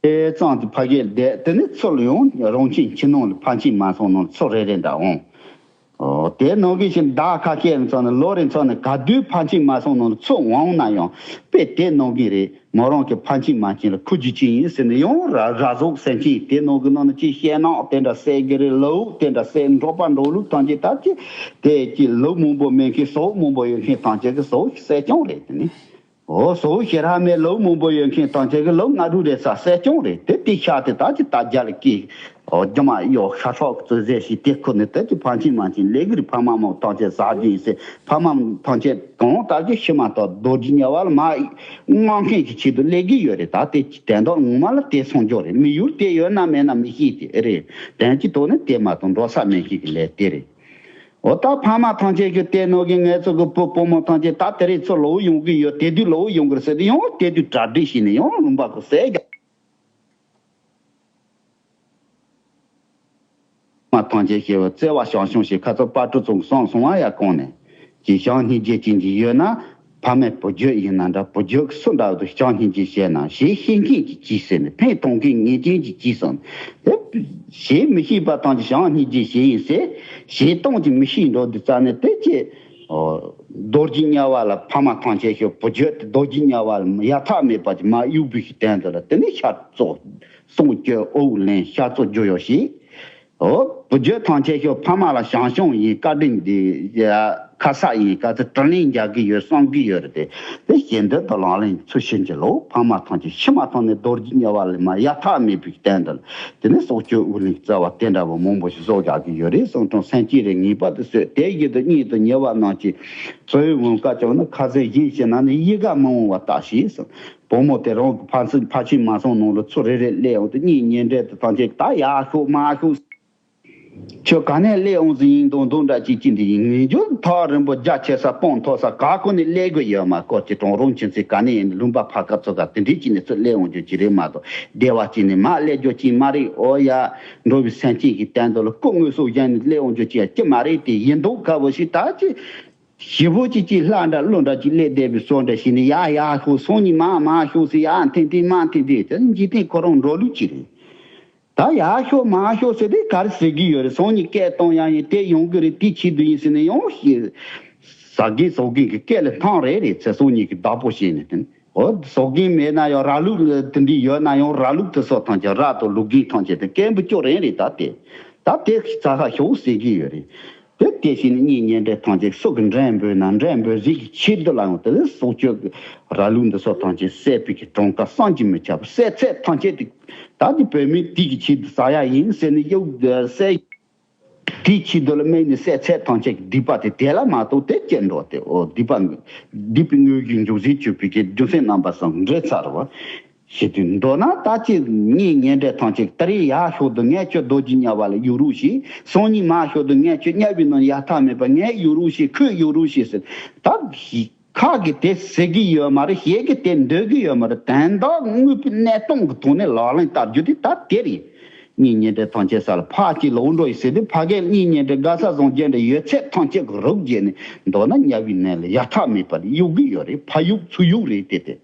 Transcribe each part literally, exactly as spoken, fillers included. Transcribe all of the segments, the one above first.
དེ་ཙང་དུ་ཕ་གིར་བསྡད། དེ་ནས་ཚུར་ཡང་རང་ཁྱིམ་ཁྱིམ་ནང་ལ་ཕ་ཁྱིམ་མ་སོང་ནང་ཚུར་རེ་རེ་འདྲ་འོང་། ཨོ། དེ་ནང་གི་ཞིག་ཟླ་ཁ་ཤས་ཙམ་ནས་ལོ་རེ་ཙམ་ནས་ག་དུས་ཕ་ཁྱིམ་མ་སོང་ནང་ཚུར་འོང་ན་ཡང་དཔེ་དེ་ནང་གི་རེད། མོ་རང་གི་ཕ་ཁྱིམ་མ་ཁྱིམ་ལ་ཁུ་རྒྱུ་ཅི་ཡིན་ཟེར་ནས་ཡང་ར་ར་ཟོག་སེམས་ཅན་དེ་ནང་གི་ནང་ནས་ཅི་བཤད་ནག་དེ་འདྲ་བསད་གི་རེད། ལུག་དེ་འདྲ་བསད། འབྲོག་པ་འབྲོག་ལུག་ཐམས་ཅད་ད་ཅི་དེ་ཅི་ལུག་མང་པོ་མེད་མཁན་ཟོག་མང་པོ་ཡོད་མཁན་ཐམས་ཅད་ཀྱི་ཟོག་བསད་རྐྱང་རེད། དེ་ནི། ཨོ། ཟོག་ཞེ་དྲག་མེད། ལུག་མང་པོ་ཡོད་མཁན་ཐམས་ཅད་ཀྱི་ལུག་ལྔ་དྲུག་རེ་ཟ་བསད་རྐྱང་རེད། དེ་དེ་ཤ་དེ་ད་ཅི་ད་རྒྱ་ལ་སྐྱེས། ཨོ། རྒྱ་མ་གཡོག་ཤ་ཁྲག་བཙོས་ཟས་ཤིག་དེ་ཁུར་ནས་དེ་ཅི་ཕ་ཁྱིམ་མ་ཁྱིམ་ལས་གི་རི་ཕ་མ་མོ་ཐམས་ཅད་ཟ་རྒྱུ་ཡིན་ཟེར། ཕ་མ་ཐམས་ཅད་གང་ལྟར་གྱི་ཤི་མ་ཐག་རྡོ་རྗེ་དམྱལ་བ་ལ་མ་མངགས་མཁན་གྱི་ཆེད་དུ་སླེབས་ཀྱི་ཡོད་རེད། ད་དེ་དོན་དག་ངོ་མ་ལ་དེ་སོང་རྒྱུ་རེད། མི་ཡུལ་དེ་ཡོད་ན་མེད་ན་མི་ཤེས་དེ་རེད། དོན་གྱི་ཐོག་ནས་དེ་མ་གཏོགས་འགྲོ་ས་མེད་མཁན་གྱི་ལས་དེ་རེད། འོ། ད་ཕ་མ་ཐམས་ཅད་ཀྱི་དེ་ནང་གི་ངལ་རྩོལ་གྱི་བུ་བུ་མོ་ཐམས་ཅད་ད་དེ་རིང་ཚུར་ལོག་ཡོང་གི་ཡོད། དེ་དུས་ལོག་ཡོང་གི་རེད་ཟེར་ཏེ་ཡང་དེ་དུས་གྲ་སྒྲིག་བྱས་ནས་ཡང་ལུང་པ་གི་ཟས་རྒྱག་མ་ཐམས་ཅད་ཞེས་པ་བརྩེ་བ་བྱང་ཆུབ་ཞེས་ཁ་ཚ་དཔལ་སྤྲུལ་ཚོ་གསུངས་སོང་བ། ཡ་གོང་ནས་ཀྱི་བྱམས་སྙིང་རྗེ་ཅན་གྱི་ཡོད་ན། ཕ་མས་བུ་རྒྱུད་ཡིན་ན་འདྲ། བུ་རྒྱུད་སུ་འདྲ་དུ་བྱམས་སྙིང་རྗེ་བྱས་ན། ཞེས་ཤེས་མཁན་གྱིས་ཅི་ཟེར་ནས། ཕན་གཏོང་མཁན་ངེས་ཅན་གྱིས་ཅི་ཟེར་ནས། དེ་ཞེས་མི་ཤེས་པ་ཐམས་ཅད་བྱམས་སྙིང་རྗེ་ཞེས་ཡིན་ཟེར། ཞེས་གཏོང་གྱི་མི་ཤེས་འགྲོ་དུས་ཙ་ནས་དེ་ཅི། རྡོ་རྗེ་དམྱལ་བ་ལ་ཕ་མ་ཐམས་ཅད་ཤོར། བུ་རྒྱུད་དེ་རྡོ་རྗེ་དམྱལ་བ་ལ་ཡ་མཐའ་མེད་པ་ཅིག་མ་གཡུག་པའི་ཞིག་དོན་དུ་ལ་དེ་ནས་ཤ་བཙོ་སྲོག་གཅོད་དབུགས་ལེན་ཤ་བཙོ་རྒྱུ་ཡོད་ཞིག་འོ། བུ་རྒྱུད་ཐམས་ཅད་ཤོག་ཕ་མ་ལ་བྱམས་སྐྱོང་ཡིན། བཀའ་དྲིན་འདི་ཡ་ཁ་གསབ་ཡིན། ག་ཚོད་དྲིན་ལན་འཇལ་གི་ཡོད་བསམ་གི་ཡོད་རེད་དེ། དེ་ཞེ་འདོད་དང་ལག་ལེན་ཚུལ་བཞིན་གྱི་ལོ། ཕ་མ་ཐམས་ཅད་ཤི་མ་ཐག་ནས་རྡོ་རྗེ་དམྱལ་བ་ལས་མ་ཡ་མཐའ་མེད་པའི་སྟེང་དུ་དེ་ནས་སྲོག་གཅོད་དབུགས་ལེན་རྩ་བ་དེ་འདྲ་བ་མང་པོ་ཞིག་བཟོ་རྒྱག་གི་ཡོད་རེད། གསུང་དྲང་སེམས་ཅན་རེ་ངེས་པར་དུ་གསོད། དེ་བཞིན་དུ་གཉིད་དུ་ཉལ་བ་རྣམས་ཀྱིས་གསོ་བའི་འོང་བཀའ་བཅག་ན། ཁ་ཟས་གཞན་བྱིན་ན་ནི་ཡིད་དགའ་མི་འོང་བ་ལྟ་ཞིག་གསུངས། བུ་མོ་དེ་རང་གི་ཕ་ཚུལ་ཕ་ཆིང་མ་སོང་ནང་ལ་ཚུར་རེ་རེ་སླེབས་འོང་དུས་གཉིད་ཉལ་འདྲེ་དེ་ཐམས་ཅད་ད་ཡར་ཤོག་མར་ཤོག་ཁྱོད་ག་ནས་སླེབས་འོང་ཟིན་ཡིན་དུང་དུང་འདྲ་ཅིག་ཅི་འདི་ཡིན་ངེས་འབྱུང་ཐག་རིང་པོ་རྒྱ་ཆེ་ས་སྤང་མཐོ་ས་ག་གོ་ནས་སླེབས་དགོས་ཡོད་མ། སྐོར་གྱི་གྲོང་རོང་ཆེན་ཚེ་ག་ནས་ཡིན་ལུང་པ་ཕ་ཁ་ཚོ་ག་དེ་འདྲའི་ཅི་ནས་ཚུར་སླེབས་འོང་རྒྱུ་ཅི་རེད་མ་གཏོགས་བདེ་བ་ཅི་ནས་མ་སླེབས་རྒྱུ་ཅི་མ་རེད། ཨོ་ཡ། འགྲོ་བའི་སེམས་ཅན་གྱི་སྟེང་དུ་ལ་སྐུ་དངོས་སུ་གཞན་ནས་སླེབས་འོང་རྒྱུ་ཅི་ཡ་ཅི་མ་རེད། དེ་ཡིན་མདོག་ཁ་བོ་ཞིག་ད་ཅི། ཞི་བོ་ཅིག་ཅིག་ལྷ་འདྲ་ཀླུ་འདྲ་ཅིག་སླེབས་བསྡད་པའི་བཟོ་འདྲ་ཞིག་ནས་ཡ་ཡ་ཤོག་སང་ཉིན་མ་མ་ཤོག་ཟེར་ཡ་འཐེན་འཐེན་མ་འཐེན་འཐེན་དེ་འཇིག་རྟེན་ཁོ་རང་འགྲོ་ལུགས་ཅིག་རེད། ད་ཡར་ཤོག་མར་ཤོག་ཟེར་དུས་ག་རེ་ཟེར་གི་ཡོད་རེད། སང་ཉིན་སྐད་གཏོང་ཡ་ཡིན། དེ་ཡོང་གི་རེད། དེ་བྱེད་དུ་ཡིན་ཟེར་ནས་ཡང་ཞེས་ཟ་རྒན་ཟོག་རྒན་གྱི་སྐད་ལ་ཐང་རེད་རེད་ཚེ་སང་ཉིན་གྱི་བདག་པོ་བྱས་ནས་དེ་ནི་འོ་ཟོག་རྒན་མེད་ན་ཡང་ར་ལུག་དེ་འདྲའི་ཡོད་ན་ཡང་ར་ལུག་དེ་ཚོ་ཐང་ཆད་ར་དང་ལུག་རྒན་ཐང་ཆད་དེ་སྐད་འབུ་སྐྱོ་རེད་རེད། ད་དེ་ད་དེ་ཙ་ཧ་ཤོག་ཟེར་གི་ཡོད་རེད། དེ་དེ་བཞིན་གཉིད་ཉལ་འདྲེ་ཐང་ཆད་སྲོག་གི་འདྲེན་འབུ་ན་འདྲེན་འབུ་རིགས་ཀྱི་ཆེད་དུ་ལ་ཡང་དེ་ལས་སྲོག་གཅོད་ཀྱི་ར་ལུག་འདི་ཚོ་ཐང་ཆད་བསད་པའི་གི་གྲངས་ཀ་བསམ་གྱིས་མི་ཁྱབ་པ་བསད་ཚད་ཐང་ཆད་དེ། ད་དེ་བོད་མི་དེ་གི་ཆེད་དུ་ཟ་ཡ་ཡིན་ཟེར་ནས་གཡུག་བསད། དེའི་ཆེད་དུ་ལ་དམིགས་ནས་བསད་ཚད་ཐམས་ཅད་ཀྱི་སྡིག་པ་དེ་དེ་ལ་མ་གཏོགས་དེ་སྐྱེ་འགྲོ་སྟེ། འོ་སྡིག་པ་སྡིག་པའི་དངོས་ཀྱི་འཇུག་ཟིན་གྱུར་པའི་གི་རྒྱུ་མཚན་རྣམ་པ་གསུམ་འགྲེལ་ཚར་བ་ཞེས་དུས་མདོར་ན་ད་ཅི་གཉིད་ཉལ་འདྲེ་ཐམས་ཅད་དེ་རིང་ཡར་ཤོག་ཏུ་ངས་ཁྱོད་རྡོ་རྗེ་དམྱལ་བ་ལ་གཡུག་རོགས་ཞེས། སང་ཉིན་མར་ཤོག་ཏུ་ངས་ཁྱོད་དམྱལ་བའི་ནང་ཡ་མཐའ་མེད་པ་ངས་གཡུག་རོགས་ཞེས་ཁོས་གཡུག་རོགས་ཞེས་ཟེར། ད་ཁ་གིས་དེ་ཟེར་གི་ཡོད་མ་རེད། ཞལ་གྱིས་དེ་འདོད་གི་ཡོད་མ་རེད། དོན་དག་དངོས་པོའི་གནས་སྟངས་ཀྱི་ཐོག་ནས་ལག་ལེན་བསྟར་རྒྱུ་དེ་ད་དེ་རེད། གཉིད་ཉལ་འདྲེ་ཐམས་ཅད་ས་ལ་ཕར་གཅིག་ལོག་འགྲོ་ཡི་ཟེར་དུས་ཕ་གིར་གཉིད་ཉལ་འདྲེ་དགའ་ས་བཟང་རྒྱན་འདྲེ་ཡོད་ཚད་ཐམས་ཅད་ཀྱི་རོགས་བྱས་ནས་མདོར་ན་དམྱལ་བའི་ནང་ལ་ཡ་མཐའ་མེད་པར་གཡུག་གི་ཡོད་རེད། ཕ་གཡུག་ཚུར་གཡུག་རེད་དེ་དེ།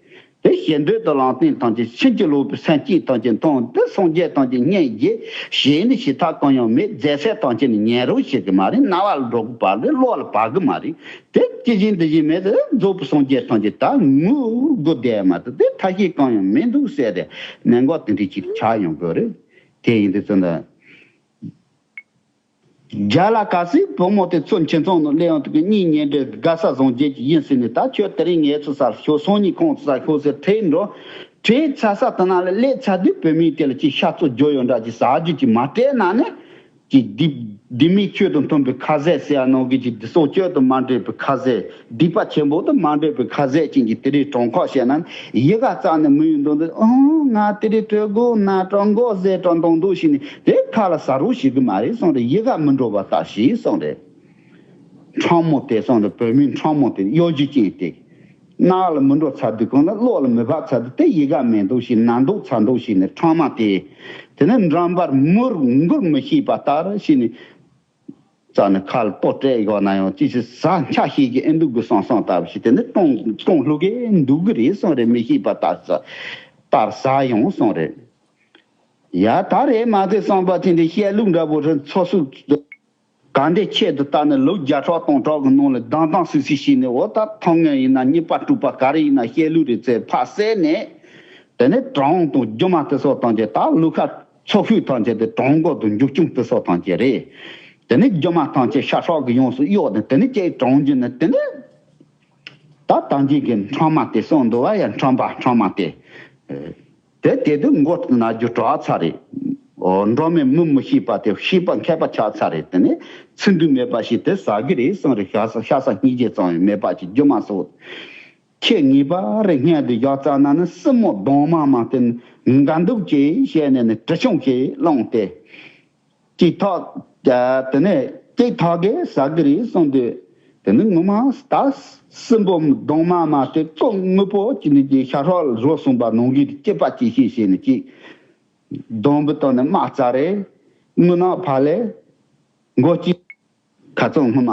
དེ་ཞེ་འདོད་དང་ལང་སྟེང་ཐམས་ཅད་ཕྱིན་ཅི་ལོག་པའི་སེམས་ཅན་ཐམས་ཅད་མཐོང་དུས་སངས་རྒྱས་ཐམས་ཅད་སྙན་རྒྱས་ཞེས་ནི་ཞེ་ཐག་གང་ཡང་མེད། རྫས་སྲས་ཐམས་ཅད་ནི་ཉན་རོགས་བྱེད་གི་མ་རེད། རྣ་བ་ལ་འགྲོ་གི་བར་ལས་བློ་ལ་བབ་གི་མ་རེད། དེ་ཅི་བཞིན་འདི་བཞིན་མེད་དེ་རྫོགས་པའི་སངས་རྒྱས་ཐམས་ཅད་ད་ངུ་དགོས་བསྡད་མ་ཐུབ། དེ་ཐབས་ཤེས་གང་ཡང་མི་འདུག་ཟེར་ཏེ་གནད་འགག་དེ་འདྲའི་ཅིག་ཆགས་ཡོང་དགོས་རེད། དེ་ཡིན་དུས་ཙམ་ན། རྒྱ་ལ་ག་སྲིད་བུ་མོ་དེ་ཚོ་ཁྱིམ་ཚང་ནང་སླེབས་ཡོང་དུས་ཀྱི་གཉིད་ཉལ་འདྲེ་དགའ་ས་བཟང་རྒྱལ་གྱི་ཡིན་ཟེར་ནས། ད་ཁྱོད་དེ་རིང་ངའི་ཚོ་སར་ཤོག་སང་ཉིན་ཁོང་ཚོ་སར་ཤོག་ཟེར་ཁྲིད་འགྲོ། ཁྲིད་ཚར་ས་དེ་ན་ལ་སླེབས་ཚར་དུས་བུད་མེད་དེ་ལ་ཅིག་ཤ་བཙོ་རྒྱུ་ཡོད་འདྲ་ཅིག་ཟ་རྒྱུ་ཅིག་མ་སྤྲད་ན་ནི། ཀྱི་སྡིག་སྡིག་མའི་ཆོས་དང་མཐུན་པའི་ཁ་ཟས་ཟེར་ཡ་ནང་གི་ཅིག་སྡིག་སྲོག་གཅོད་དང་མ་འདྲེས་པའི་ཁ་ཟས། སྡིག་པ་ཆེན་པོ་དང་མ་འདྲེས་པའི་ཁ་ཟས་ཅན་གྱི་དེ་རིང་གྲོང་ཁོག་བཤད་ན་ཡི་ག་རྩ་ནས་མི་ཡོང་དོན་དུ། ཨང་། ང་དེ་རིང་གྲོད་ཁོག་ན་དྲག་མགོ་ཟས་དྲག་མདོག་མདོག་ཞིག་ནས་དེ་ཁ་ལ་ཟ་རོགས་ཞིག་གི་མ་རེད་གསུངས་རེད། ཡི་ག་མི་འགྲོ་བ་ལྟ་ཞིག་གསུངས་རེད། ཕྲ་མོ་དེ་གསུངས་རེད། བོད་མིའི་ཕྲ་མོ་དེ་གཡོ་སྒྱུ་ཅན་དེ། རྣ་ལ་མི་འགྲོ་ཚར་དུས་གང་ལ་བློ་ལ་མི་བབ་ཚར་དུས་དེ་ཡི་ག་མེད་མདོག་ཞིག་ན་མདོག་ཚ་མདོག་ཞིག་ནས་ཕྲ་མ་དེ། དེ་ནས་འགྲམ་པར་མུར་འགུལ་མི་ཤེས་པ་ལྟར་ཞིག་ནས། རྩ་ནས་ཁ་ལ་ལྟོ་སྤྲད་ཡོད་ན་ཡང་ཅི་ཞིག་ཟ་འཆའ་ཤེས་ཀྱི་ཨེ་འདུག་གི་སང་སང་ལྟ་བུ་ཞིག་དེ་ནས་གཏོང་གཏོང་ལྷུག་གེ་འདུག་གི་རེད་གསུངས་རེད། མི་ཤེས་པ་ལྟར་ཟ་ལྟར་ཟ་ཡོང་གསུངས་རེད། ཡ་ད་རེས་མ་ཚད་བསམ་པ་ཅན་དེ་བཤད་ལུགས་འདྲ་པོ་རེད། འཚོ་སྲོལ་ག་འདྲའི་ཆེད་དུ་བལྟ་ནས་ལོ་བརྒྱ་ཕྲག་སྟོང་ཕྲག་གི་ནང་ལ་སྡང་སྡང་སིག་སིག་བྱས་ནས། འོ་ད་ཐང་ངན་ཡིན་ན་རྙེད་པ་སྤྲུག་པ་ག་རེ་ཡིན་ན་བཤད་ལུགས་རེད་ཟེར་ཕར་བསད་ནས། དེ་ནས་གྲོང་དང་རྒྱུ་མ་དེ་སོགས་ཐམས་ཅད། ད་ལུག་ཁ་འཚོ་ཤུལ་ཐམས་ཅད་དེ་གྲོང་མགོ་དང་མཇུག་ཆུང་དེ་སོགས་ཐམས་ཅད་རེད། དེ་ནས་རྒྱུ་མ་ཐམས་ཅད་ཤ་ཁྲག་གི་ཡོངས་སུ་གཡོགས་ནས། དེ་ནས་ཅིག་གྲོང་གྱི་ནས་དེ་ནས། ད་ད་གིན་གྱི་ཕྲེང་བ་དེ་གསུངས་འདུག་བ་ཡ། ཕྲེང་བ་ཕྲེང་བ་དེ། དེ་དེ་དུས་མགོ་ན་རྒྱུ་གྲགས་ཚར་རེད། འོ་འགྲོ་མི་མི་མི་ཤེས་པ་དེ་ཤེས་པ་མཁས་པ་ཆགས་ཚར་རེད། དེ་ནས་ཚིག་འདུས་མེད་པ་ཞིག་དེ་ཟ་གི་རེད་གསུངས་རེད། ཤ་ཟ་ཤ་ཟ་སྙིང་རྗེ་ཙམ་ཡང་མེད་པ་ཅིག་རྒྱུ་མ་སོགས། ཁྱེད་ངེས་པ་རེ་སྔོན་དུ་བཞག་ཙ་ན་ནི་སྲིན་མོ་གདོང་དམར་མ་དེ་འགའ་འདུག་ཅེས་བཤད་ནས་ནི་གྲི་ཆུང་ཞིག་བླངས་ཏེ། གཅིག་ཐག་དེ་ནས་གཅིག་ཐག་གིས་ཟ་གི་རེད་གསུངས་དུས། དེ་ནི་ངོ་མ་ད་སྲིན་པོ་གདོང་དམར་མ་དེ་ཙོག་དངོས་པོ་ཅིག་ནི་ཅིག་ཤ་ཁྲག་རོ་གསུངས་པ་ནང་གི་སྐྱེས་པ་ཅིག་ཤེས་ཤེས་ནི་ཅིག་སྡོང་བུ་བཏང་ནས་དམག་རྩ་རེད། རྔུལ་ནག་ཕ་ལས། མགོ་གཅིག་ཁ་ཚང་སྔོན་མ།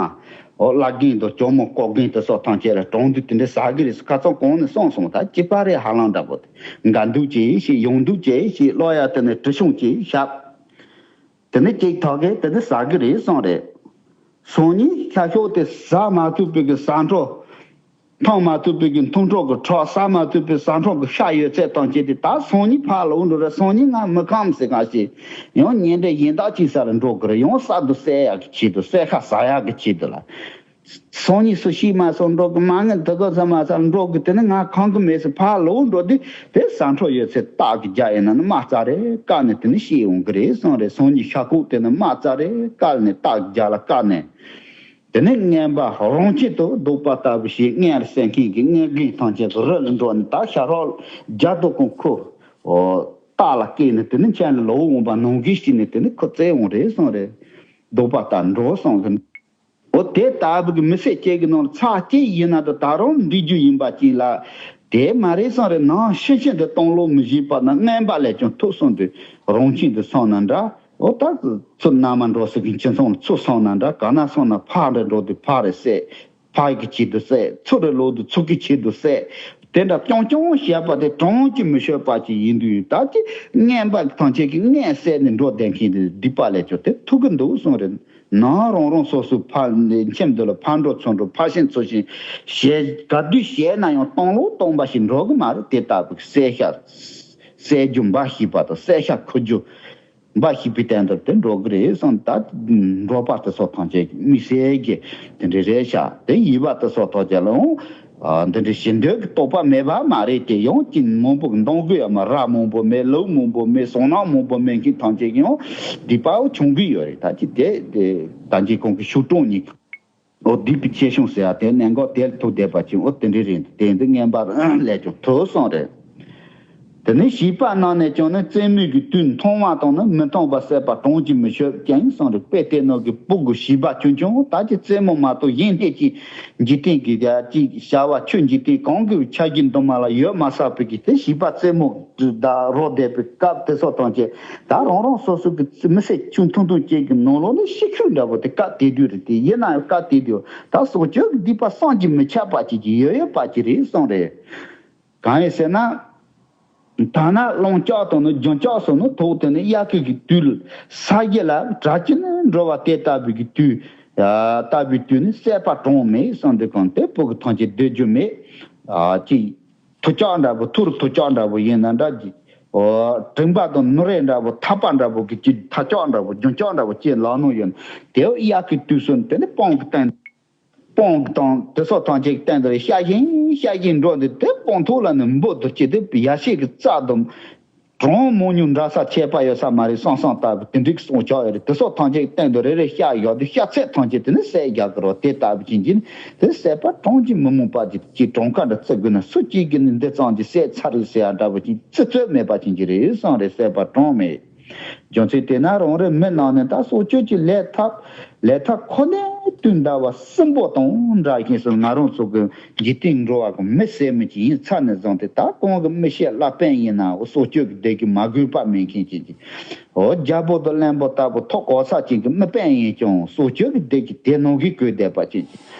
འོ་བླ་རྒན་དང་ཇོ་མོ་ཀོ་རྒན་དེ་སོགས་ཐམས་ཅད་ལ་གྲོང་འདི་དེ་འདྲ་ཟ་གི་རེད། ཁ་ཚང་གོང་ནས་གསུངས་སོང་། ད་སྐྱེས་པ་རེད། ཧ་ལམ་འདྲ་པོ་དེ་འགའ་འདུག་ཅེས་ཞིག་ཡོང་འདུག་ཅེས་ཞིག་ཀློག་ཡ། དེ་ནས་གྲི་ཆུང་ཅིག་ཞབས། དེ་ནས་གཅིག་ཐག་གིས་དེ་ནས་ཟ་གི་རེད་གསུངས་རེད། སང་ཉིན་ཤ་ཤོག་དེ་ཟ་མ་ཐུབ་པའི་གི་ཟ་འཕྲོ། འཐུང་མ་ཐུབ་པའི་གི་འཐུང་འཕྲོ་གི་ཁྲག། ཟ་མ་ཐུབ་པའི་ཟ་འཕྲོ་གི་ཤ་ཡོད་ཚད་ཐམས་ཅད་དེ་ད་སང་ཉིན་ཕར་ལོག་འགྲོ་རེད། སང་ཉིན་ང་མི་ཁོམ་ཟེར་ག་ཞིག་ཡང་ཉིན་རེ་གཞན་དག་ཅིག་ས་ལ་འགྲོ་གི་རེད། ཡང་གསར་དུ་བསད་ཡག་གི་ཆེད་དུ། བསད་ཁ་ཟ་ཡག་གི་ཆེད་དུ་ལ། སང་ཉིན་སུ་ཤི་མ་སོང་འགྲོ་གི། མ་ངན་དེ་ག་ཚང་མ་ས་ལ་འགྲོ་གི། དེ་ནི་ང་ཁོམ་གི་མེད་ཟེར་ཕར་ལོག་འགྲོ་དུས། དེ་ཟ་འཕྲོ་ཡོད་ཚད་སྟག་གི་རྒྱ་ཡིན་ན་ནི་དམག་རྩ་རེ་བཀག་ནས་དེ་ནི་ཤི་འོང་གི་རེད་གསུངས་རེད། སང་ཉིན་ཤ་ཁོག་དེ་ནི་དམག་རྩ་རེ་བཀག་ནས་སྟག་གི་རྒྱ་ལ་བཀག་ནས། དེ་ནས་རྔན་པ་རང་ཆེད་དུ་ལྡོག་པ་ལྟ་བུ་ཞིག་རྔན་ཟེར་མཁན་གྱི་རྔན་རྒན་ཐམས་ཅད་ཀྱི་རི་ལ་འགྲོ་ནས། ད་ཤ་ཁྲག་རྒྱ་དོ་ཀུན་ཁོ་སྟག་ལ་བཀལ་ནས་དེ་ནི་ཁྱེད་ལ་ལོག་འོང་པ་ནང་གི་ཞིག་ནས་དེ་ནི་ཁོ་བཙལ་འོང་རེད་གསུངས་རེད། ལྡོག་པ་ལྟར་འགྲོ་གསུངས་གི། འོ་དེ་ལྟ་བུ་གི་མི་སེར་སྐྱེས་ཀྱི་ནང་ལ་ཚར་གཅིག་ཡིན་ན་ད་ད་རུང་འདྲི་རྒྱུ་ཡིན་པ་ཅིག་ལ། དེ་མ་རེད་གསུངས་རེད། ནང་ཤིན་ཤིན་ཏུ་སྟོང་ལོ་མི་བཞེས་པ་ན་རྔན་པ་ལས་ཀྱང་ཐུབ་གསུངས་དུས། རང་ཆེད་དུ་སོང་ན་འདྲ། འོ་ད་ཚུར་ན་མ་འགྲོ་ཟེར་གི་ཁྱིམ་ཚང་ལ་ཚུར་སོང་ན་འདྲ། ག་ན་སོང་ན་ཕག་རེ་འགྲོ་དུས་ཕག་རེ་བསད། ཕག་གི་ཆེད་དུ་བསད། ཚུར་རེ་ལོག་དུས་ཚུར་གི་ཆེད་དུ་བསད། དེ་འདྲ་རྐྱང་རྐྱང་བཤད་པ་དེ་གྲངས་ཀྱིས་མི་ཆོད་པ་ཅིག་ཡིན་དུས། ད་ཅི་རྔན་པ་ཐམས་ཅད་ཀྱིས་རྔན་བསད་ནས་འགྲོ་བསྡད་མཁན་དེ་སྡིག་པ་ལས་ཀྱང་དེ་ཐུབ་གི་འདུག་གསུངས་རེད། ནང་རང་རང་སོ་སོའི་ཕ་ཁྱིམ་དུ་ལ་ཕར་འགྲོ་ཚུར་འགྲོ་ཕར་ཕྱིན་ཚུར་ཕྱིན་བྱས། ག་དུས་བྱས་ན་ཡང་སྟོང་ལོ་སྟོང་པ་ཞིག་འགྲོ་གི་མ་རེད། དེ་ལྟ་བུའི་བསད་ཤ་བསད་རྒྱུ་འབའ་ཞིག་པ་དང་བསད་ཤ་འཁུར་རྒྱུ་འབའ་ཞིག་པའི་སྟེང་དུ་དེ་འགྲོ་གི་རེད་གསུངས། ད་འབྲོག་པ་དེ་ཚོ་ཐམས་ཅད་མི་སེར་གྱི་དེ་འདྲ་རེད་ཤག་དེ་ཡུལ་པ་དེ་ཚོ་ཐམས་ཅད་ལ་འོང་། ཨ། འདི་འདྲའི་ཞི་འདོད་ཀྱི་རྟོག་པ་མེད་པ་མ་རེད་དེ། ཡང་ཅིག་མང་པོ་གི་འདང་དགོས་ཡ་མ། ར་མང་པོ་མེད། ལུག་མང་པོ་མེད། ཟོང་ནག་མང་པོ་མེད་མཁན་ཐམས་ཅད་ཀྱི་ཡང་སྡིག་པ་བྱུང་གི་ཡོད་རེད། ད་ཅི་དེ་དེ་ད་ཅི་གོང་གི་ཤུགས་གྲངས་གཉིས། འོ་སྡིག་པའི་ཆེ་ཆུང་ཟེར་ཡ་དེ་གནད་འགག་དེ་ལ་ཐུག་བསྡད་པ་ཅིག་འོ་དེ་འདྲ་རེད། དེ་འདི་རྔན་པ་ལས་ཀྱང་ཐུབ་གསུངས་རེད། དེ་ནས་བྱིས་པ་རྣམས་ནས་ཀྱང་ནི་རྩེད་མོའི་གི་དུས་མཐོང་བ་དང་ནི་མི་མཐོང་བ་བསད་པ་གྲངས་ཀྱིས་མི་ཆོད་ཀྱང་གསུངས་རེད། དཔེ་དེ་ནང་གི་ཕྲུ་གུ་བྱིས་པ་ཆུང་ཆུང་ད་ཅི་རྩེད་མོ་མ་གཏོགས་གཞན་སྣེ་གཅིག་འཇིག་རྟེན་གྱི་ཡ་གཅིག་བྱ་བ་ཆོས་འཇིག་རྟེན་གང་གི་ཆ་རྒྱུས་འདུག་མ་ལ་ཡོད་མ་ས་བོད་ཀྱི་དེ་བྱིས་པ་རྩེད་མོ་ད་རོལ་བསྡད་པའི་སྐབས་དེ་ཚོ་ཐམས་ཅད་ད་རང་རང་སོ་སོ་གི་མི་སེར་ཆུང་ཐུང་ཐུང་ཅིག་གི་ནང་ལོགས་ནས་ཤི་ཁུག་འདྲ་པོ་དེ་སྐབས་དེ་དུས་རེད། དེ་ཡིན་ན་ཡང་སྐབས་དེ་དུས་ད་སྲོག་གཅོད་ཀྱི་སྡིག་པ་བསམ་གྱིས་མི་ཁྱབ་པ་ཅིག་ཅིག་ཡོད་ཡོད་པ་ཅིག་རེད་གསུངས་རེད། གང་ཡིན་ཟེར་ན། ཐ་ན་རླུང་ལྕགས་དང་ནི་རྒྱུན་ལྕགས་སོགས་ནི་ཐོག་དེ་ནི་དབྱར་ཁའི་གི་དུས་ལ་ས་གཞི་ལ་གྲགས་ཀྱི་ནི་འགྲོ་བ་དེ་ལྟ་བུའི་གི་དུས་ལྟ་བུའི་དུས་ནི་བསད་པ་གྲངས་མེད་གསུངས་འདུག་གང་དེ་ཕྲུ་གུ་ཐམས་ཅད་སྡོད་རྒྱུ་མེད། ཅིག་ཐུག་ལྕགས་འདྲ་པོ་ཐུར་ཐུག་ལྕགས་འདྲ་པོ་ཡིན་ན་འདྲ་ཅིག་འོ་དྲེག་པ་དང་ནོར་རེ་འདྲ་པོ་ཐག་པ་འདྲ་པོ་གི་ཅིག་ཐག་ལྕགས་འདྲ་པོ་རྒྱུན་ལྕགས་འདྲ་པོ་ཅིག་ལག་ནང་ཡོད་ན་དེ་དབྱར་ཁའི་དུས་སུ་དེ་ནི་སྤང་གི་སྟེང་སྤང་གི་དང་དེ་སོགས་ཐམས་ཅད་ཀྱི་སྟེང་དུ་རེ་བཤའ་བཞིན་བཤའ་བཞིན་འགྲོ་འདི་དེ་སྤང་ཐོག་ལ་ནི་འབུ་དུ་ཅི་དེ་ཡ་ཤེས་ཀྱི་རྩ་དུ་གྲངས་མང་ཉུང་འདྲ་ས་ཁྱད་པར་ཡོད་ས་མ་རེད་བསམ་བསམ་ལྟ་བུ་དེ་འདྲའི་སོང་ཆགས་ཡོད་རེད། དེ་སོགས་ཐམས་ཅད་ཀྱི་སྟེང་དུ་རེ་རེ་བཤའ་ཡོད་དུས་བཤའ་ཚད་ཐམས་ཅད་དེ་ནི་བསད་རྒྱག་གི་རོ། དེ་ལྟ་བུ་ཅན་གྱི་དེ་བསད་པ་གྲངས་ཀྱིས་མི་མུངས་པ་ཅིག་ཅིག་གྲངས་ཀ་འདྲ་བརྩི་དགོས་ན་སུ་གཅིག་གིས་ནི་འདི་ཙམ་གྱིས་བསད་ཚར་རེད་ཟེར་ཡ་འདྲ་བོ་ཅིག་བརྩི་རྩོད་མེད་པ་ཅན་གྱི་རེད་གསུངས་རེད། བསད་པ་གྲངས་མེད། རྒྱུ་མཚན་དེ་ན་རང་རེ་མི་རྣམས་ནི་ད་སྲོག་གཅོད་ཀྱི་ལས་ཐབས་ལས་ཐབས་ཁོ་ནའི་དུས་འདའ་བ་སྲིན་པོ་དང་འདྲ་ཞིང་སོ། ང་རང་ཚོ་གི་འཇིག་རྟེན་འགྲོ་བ་གི་མི་ཟེར་མི་ཅིག་ཡིན་ཚར་ནས་བཟུང་སྟེ་ད་གང་གི་མི་ཤེས་བླ་དཔོན་ཡིན་ན་འོ་སྲོག་གཅོད་ཀྱི་སྡིག་གིས་མ་གོས་པ་མེད་མཁན་ཅིག་ཅིག་འོ་རྒྱལ་པོ་དང་བློན་པོ་ལྟ་བུ་ཐོབ་གོ་ས་ཅན་གྱི་མི་དཔོན་ཡིན་ཀྱང་སྲོག་གཅོད་ཀྱི་སྡིག་གིས་དེ་ནང་གི་གོས་བསྡད་པ་ཅན་ཅིག་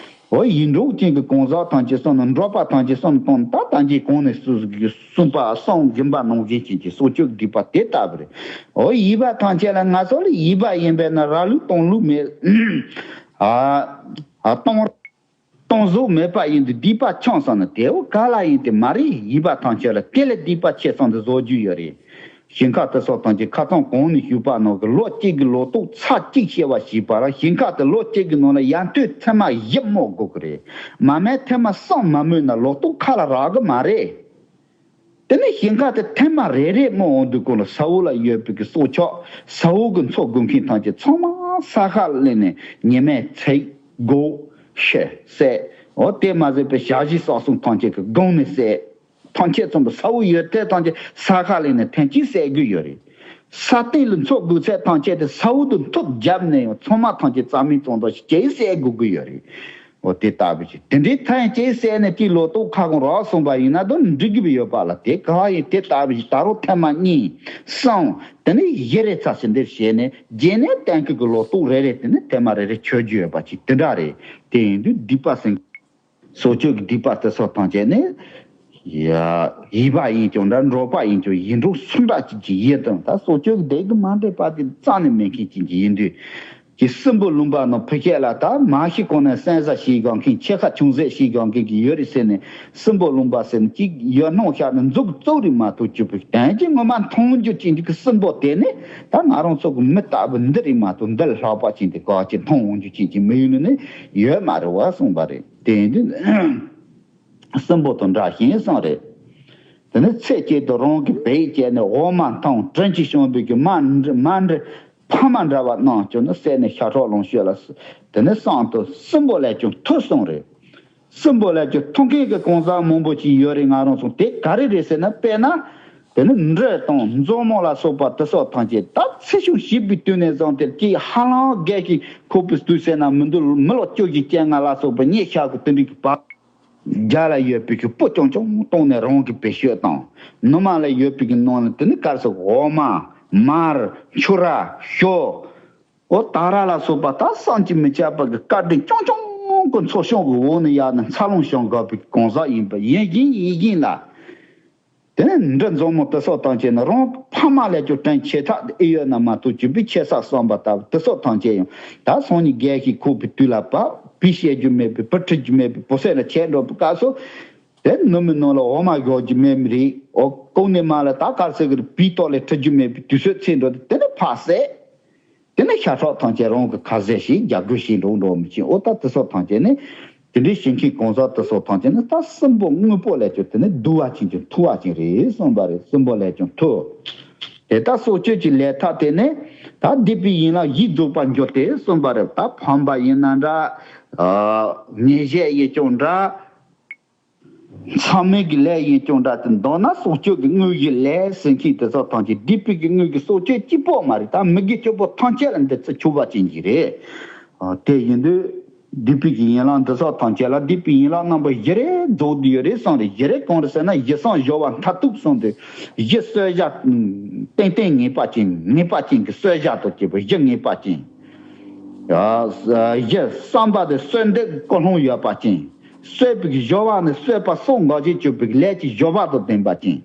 འོ་ཡིད་འཕྲོག་ཅན་གྱི་གང་ཟག་ཐམས་ཅད་གསུམ་ནི་འགྲོ་བ་ཐམས་ཅད་གསུམ་ནི་སྟོང་ད་ལྟ་འཇིག་གང་ནས་སུ་གསུངས་པ་གསུང་གིན་པ་ནང་བཞིན་ཅན་གྱི་སྲོག་གཅོད་སྡིག་པ་དེ་ལྟ་བུ་རེད། འོ་ཡིད་པ་ཐམས་ཅད་ལ་ང་ཚོ་ལ་ཡིད་པ་ཡིན་པས་ན་རག་ལུགས་གཏོང་ལུགས་མེད། ཨ་ཨ་གཏོང་གཏོང་བཟོ་མེད་པ་ཡིན་དུས་སྡིག་པ་ཆང་སོང་ན་དེ་འོ་ག་ལ་ཡིན་དེ་མ་རེད། ཡིད་པ་ཐམས་ཅད་ལ་དེ་ལས་སྡིག་པ་ཆེ་སོང་དུ་བཟོ་རྒྱུ་ཡོད་རེད། ཞིང་ཁ་དེ་སོགས་ཐམས་ཅད་ཁ་ཚང་གང་ནས་ཞུགས་པ་ནང་གི་ལོ་གཅིག་གི་ལོ་ཏོག་ཚར་གཅིག་བཤད་པ་ཞིག་པ་ར་ཞིང་ཁ་དེ་ལོ་གཅིག་གི་ནང་ལ་ཡར་ཐོན་ཚད་མ་བཞི་རྨོ་དགོས་ཀྱི་རེད། མ་རྨོས་ཐེངས་མ་གསུམ་མ་རྨོས་ན་ལོ་ཏོག་ཁ་ལ་རག་གི་མ་རེད། དེ་ནས་ཞིང་ཁ་དེ་ཐེངས་མ་རེ་རེ་རྨོ་འོང་དུས་གོང་ལ་ས་འོག་ལ་ཡོད་པའི་གི་སྲོག་ཆགས་ས་འོག་གི་འཚོ་དགོས་མཁན་ཐམས་ཅད་ཚང་མ་ས་ཁ་སླེབས་ནས་ཉི་མའི་ཚིག་སྒོ་ཤི་བསད། འོ་དེ་མ་ཟད་པའི་བྱ་བཞི་ཟག་གསུམ་ཐམས་ཅད་ཀྱི་སྒང་ནས་བསད། ཐམས་ཅད་ཚང་མ་ས་འོག་ཡོད་དེ་ཐམས་ཅད་ས་ཁ་ལེན་ནས་ཐེངས་གཅིག་བསད་དགོས་ཡོད་རེད། ས་སྟེང་ལ་འཚོ་དགོས་ཚད་ཐམས་ཅད་དེ་ས་འོག་ཏུ་མཐུག་བརྒྱབ་ནས་ཡང་ཚང་མ་ཐམས་ཅད་རྩ་མེད་གཏོང་ཐབས་ཤིག་ཅིག་བསད་དགོས་ཀྱི་ཡོད་རེད། འོ་དེ་ལྟ་བུ་ཞིག་དེ་འདྲའི་ཐེངས་གཅིག་བསད་ནས་དེའི་ལོ་ཏོག་ཁ་སྐོང་རག་སོང་པ་ཡིན་ན་དོན་འགྲིག་གི་ཡོད་པ་ལ་དེ་ག་ཡིན་དེ་ལྟ་བུ་ཞིག་ད་རུང་ཐེངས་མ་གཉིས་གསུམ་དེ་ནས་བཞི་རེ་ཚ་ཞིག་འདིར་བྱས་ནས་རྗེས་ནས་གཏན་འཁེལ་གྱི་ལོ་ཏོག་རེ་རེ་དེ་ནས་ཐེངས་མ་རེ་རེ་ཆོད་རྒྱུ་ཡོད་པ་ཞིག་དེ་འདྲ་རེད། དེ་ཡིན་དུས་སྡིག་པ་སེམས། སྲོག་གཅོད་ཀྱི་སྡིག་པ་དེ་ཚོ་ཐམས་ཅད་ནི། ཡ། ཡིད་པ་ཡིན་ཀྱང་འདྲ་འགྲོགས་པ་ཡིན་ཀྱང་ཡིད་འགྲོ་སུ་འདྲ་ཅིག་གི་ཡིད་དང་ད་སྲོག་གཅོད་ཀྱི་སྡིག་གི་མ་འདྲེས་པ་དེ་རྩ་ནས་མེད་མཁན་ཅིག་གི་ཡིན་དུས། ཀྱི་སྲིན་པོ་ལུང་པ་ནང་ཕི་ཁྱད་ལ་ད་མ་ཤི་གོང་ནས་སེམས་ས་ཤིག་གང་མཁན་ཆེ་ཁ་ཆུང་ཟད་ཤིག་གང་མཁན་གྱི་ཡོད་རེད་ཟེར་ནས་སྲིན་པོ་ལུང་པ་ཟེར་ནས་ཅིག་ཡོད་སྣང་ཤར་ནས་མཛུབ་བཙུགས་རིགས་མ་གཏོགས་གྱུར་པའི་དོན་གྱི་ངོ་མ་མཐོང་རྒྱུ་ཅན་གྱི་སྲིན་པོ་དེ་ནི་ད་ང་རང་ཚོ་གི་མི་ལྟ་བུ་འདི་རིགས་མ་གཏོགས་འདི་ལ་ལྷག་པ་ཅན་དེ་ག་ཅིག་མཐོང་འོང་རྒྱུ་ཅན་གྱི་མི་ཡུལ་ནི་ཡོད་མ་རེད་བ་གསུངས་པ་རེད། དེ་ཡིན་དུས། སྲིན་པོ་དང་འདྲ་ཞིང་གསུངས་རེད། དེ་ནས་ཚེ་གཅིག་ཏུ་རང་གི་བེད་སྤྱད་ནས་འོ་མ་འཐུང་དྲིན་གྱིས་བསྐྱངས་པའི་གི་མ་འདྲ་མ་འདྲ་ཕ་མ་འདྲ་བ་རྣམས་ཀྱང་ནི་བསད་ནས་ཤ་ཁྲག་ལོངས་སྤྱོད་ལ་དེ་ནས་གསང་དུ་སྲིན་པོ་ལས་ཀྱང་མཐུ་གསུངས་རེད། སྲིན་པོ་ལས་ཀྱང་མཐུ་མཁན་གྱི་གང་ཟག་མང་པོ་ཅིག་ཡོད་རེད། ང་རང་ཚོ་དེ་ག་རེ་རེད་ཟེར་ན་དཔེར་ན་དེ་ནི་འབྲི་དང་མཛོ་མོ་ལ་སོགས་པ་དེ་སོགས་ཐམས་ཅད་ད་ཚེ་ཤུགས་ཞིབ་པའི་དུས་ནས་བཟུང་སྟེ་ཀྱི་ཧ་ལམ་རྒས་ཤིང་འཁོགས་པའི་དུས་ཟེར་ན་མི་འདུག་མི་ལོ་བཅུ་བཞི་བཅོ་ལྔ་ལ་སོགས་པ་རྙེད་བཞག་གི་དེ་འདྲའི་གི་བར། རྒྱ་ལ་ཡོད་པའི་གི་སྤུ་ཆུང་ཆུང་བཏང་ནས་རང་གི་བེད་སྤྱོད་དང་། ནུ་མ་ལ་ཡོད་པའི་གི་ནང་ལ་དེ་ནི་གར་སོགས་འོ་མ། མར། ཆུ་ར། ཞོ། འོ་ད་ར་ལ་སོགས་པ་ད་བསམ་གྱིས་མི་ཁྱབ་པ་གི་བཀའ་དྲིན་ཆུང་ཆུང་གི་མཚོ་བྱང་གི་འོག་ནས་ཡར་ནས་འཚར་ལོངས་བྱུང་དགོས་པའི་གང་ཟག་ཡིན་པ་ཡིན་བཞིན་ཡིན་བཞིན་ལ། དེ་ནས་འབྲི་མཛོ་མོ་དེ་སོགས་དང་བཅས་ནས་རང་ཕ་མ་ལས་ཀྱང་དྲིན་ཆེ་ཐག་ཨེ་ཡོད་ན་མ་གཏོགས་གྱུར་པའི་ཆེ་ས་བསམ་པ་ལྟ་བུ་དེ་སོགས་ཐམས་ཅད་ཡང་ད་སང་ཉིན་རྒས་ཤིང་འཁོགས་པའི་དུས་ལ་བབ་བུ་བཤད་རྒྱུ་མེད་པའི་བུ་ཁྲིད་རྒྱུ་མེད་པའི་བུ་སེམས་ལ་ཆད་འགྲོ་བའི་སྐབས་སུ། དེ་ནུ་མའི་ནང་ལ་འོ་མ་བཞོ་རྒྱུ་མེད་མི་རིགས་འོ་ཀུན་ནས་མ་ལ་ད་གར་སེ་གི་བུའི་ཐོག་ལས་ཁྲིད་རྒྱུ་མེད་པའི་དུས་ཚོད་ཚེ་འགྲོ་དེ་དེ་ནས་ཕར་བསད། དེ་ནས་ཤ་ཁྲག་ཐམས་ཅད་རང་གི་ཁ་ཟས་ཤིག་རྒྱ་རྒོད་ཤིག་འགྲོ་འགྲོ་མི་ཤེས། འོ་ད་དེ་སོགས་ཐམས་ཅད་ནི་དེ་འདྲའི་བྱེད་མཁན་གང་ཟག་དེ་སོགས་ཐམས་ཅད་ནི་ད་སྲིན་པོ་དངོས་པོ་ལས་ཀྱང་དེ་ནི་བསྡུ་བ་ཅན་གྱི་མཐུ་བ་ཅན་རེད་གསུངས་པ་རེད། སྲིན་པོ་ལས་ཀྱང་མཐུ། དེ་ལྟར་སྲོག་གཅོད་ཀྱི་ལས་ཐབས་དེ་ནི་ད་སྡིག་པའི་ཡན་ལག་བཞི་རྫོགས་པར་འགྱུར་ཏེ་གསུངས་པ་རེད། ད་ཕམ་པ་ཡིན་ན་འདྲ། ཨ་ཉེས་བྱས་ཡིན་ཀྱང་འདྲ། མཚམས་མེད་ཀྱི་ལས་ཡིན་ཀྱང་འདྲ་དེ་མདོར་ན་སྲོག་གཅོད་ཀྱི་དངོས་ཀྱི་ལས་ཟེར་མཁན་དེ་ཚོ་ཐམས་ཅད་སྡིག་པའི་གི་དངོས་ཀྱི་སྲོག་གཅོད་གཅིག་པོ་མ་རེད། ད་མི་དགེ་བཅུ་པོ་ཐམས་ཅད་ལ་འདི་ཚོ་ཆུད་པ་ཅན་གྱི་རེད། ཨ་དེ་ཡིན་དུས་སྡིག་པའི་གི་ཡན་ལག་འདི་ཚོ་ཐམས་ཅད་ལ་སྡིག་པའི་ཡན་ལག་རྣམ་པ་བཞི་རེ་རྫོགས་བསྡད་ཡོད་རེད་གསུངས་རེད། བཞི་རེ་གང་རེད་ཟེར་ན་གཞི་བསམ་སྦྱོར་བ་མཐར་ཐུག་གསུངས་ཏེ་གཞི་བསོད་བཞག་ཏན་ཏན་ངེས་པ་ཅན་ངེས་པ་ཅན་གྱི་བསོད་བཞག་ཏུ་སྐྱེས་པ་གཞི་ངེས་པ་ཅན། ཡ་གཞི་བསམ་པ་དེ་གསོལ་འདེབས་ཀུན་སློང་ཡོད་པ་ཅན། གསོལ་བའི་སྦྱོར་བ་ནི་གསོལ་བ་སྲོག་འགག་བྱེད་གཅོད་པའི་ལས་ཀྱི་སྦྱོར་བ་དང་ལྡན་པ་ཅན།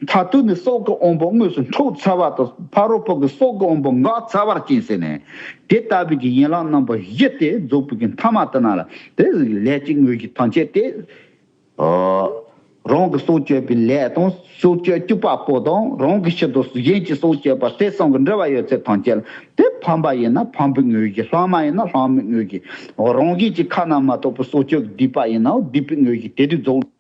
མཐར་ཐུག་ནི་སྲོག་གི་དབང་པོ་དངོས་སུ་འཕྲོག་ཚར་བ་དང་ཕ་རོལ་པོ་གི་སྲོག་གི་དབང་པོ་འགག་ཚར་བ་ཅན་ཟེར་ནས། དེ་ལྟ་བུའི་གི་ཡན་ལག་རྣམ་པ་བཞི་དེ་རྫོགས་པའི་གི་མཐའ་མ་དེ་ན་ལ་དེ་ལས་ཀྱི་དངོས་གཞི་ཐམས་ཅད་དེ། ཨོ། རང་གི་སྲོག་གཅོད་པའི་ལས་དང་སྲོག་གཅོད་གཅིག་པ་པོ་དང་རང་གི་ཕྱིར་དུ་གཞན་གྱི་སྲོག་གཅོད་པ་དེ་གསུམ་གྱི་འབྲེལ་བ་ཡོད་ཚད་ཐམས་ཅད་ལ་དེ་ཕམ་པ་ཡིན་ན་ཕམ་པའི་དངོས་གཞི། ལྷག་མ་ཡིན་ན་ལྷག་མའི་དངོས་གཞི། རང་གཞན་གྱི་ཁ་ན་མ་ཐོ་བའི་སྲོག་གཅོད་ཀྱི་སྡིག་པ་ཡིན་ནའང་སྡིག་པའི་དངོས་གཞི་དེ་དུས་རྫོགས།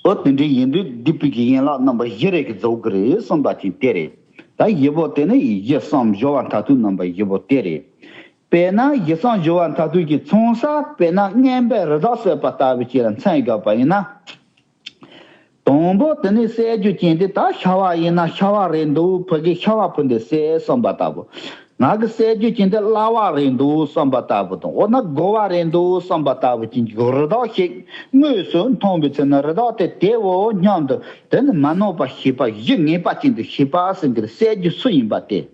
ཨོ་དེ་འདྲའི་ཡིན་དུས་སྡིག་པའི་གི་ཡན་ལག་རྣམ་པ་བཞི་རེ་གི་རྫོགས་ཀྱི་རེད་གསུངས་པ་ཅིག་དེ་རེད། ད་བཞི་པོ་དེ་ནི་གཞི་བསམ་སྦྱོར་བ་མཐར་ཐུག་རྣམ་པ་བཞི་པོ་དེ་རེད། དཔེར་ན་གཞི་བསམ་སྦྱོར་བ་མཐར་ཐུག་གི་མཚུངས་ས་དཔེར་ན་རྔན་པས་རི་དྭགས་གསོད་པ་ལྟ་བུ་ཅིག་ལ་མཚན་བཞག་པ་ཡིན་ན། དང་པོ་དེ་ནི་བསད་རྒྱུ་ཅན་དེ་ད་ཤ་བ་ཡིན་ན་ཤ་བ་རེད་འདུག་ཕ་གི་ཤ་བ་ཕུ་འདི་བསད་གསུངས་པ་ལྟ་བུ། ང་གི་བསད་རྒྱུ་ཅན་དེ་གླ་བ་རེད་འདུག་བསམ་པ་ལྟ་བུ་དང་འོ་ན་དགོ་བ་རེད་འདུག་བསམ་པ་ལྟ་བུ་ཅན་གྱི་རི་དྭགས་ཤིག་དངོས་སུ་མཐོང་བའི་ཚེ་ན་རི་དྭགས་དེ་དེ་འོ་སྙམ་དུ་དེ་ནི་མ་ནོར་བ་ཤེས་པ་གཞི་ངེས་པ་ཅན་དུ་ཤེས་པ་ཟེར་གྱི་བསད་རྒྱུ་སུ་ཡིན་པ་དེ།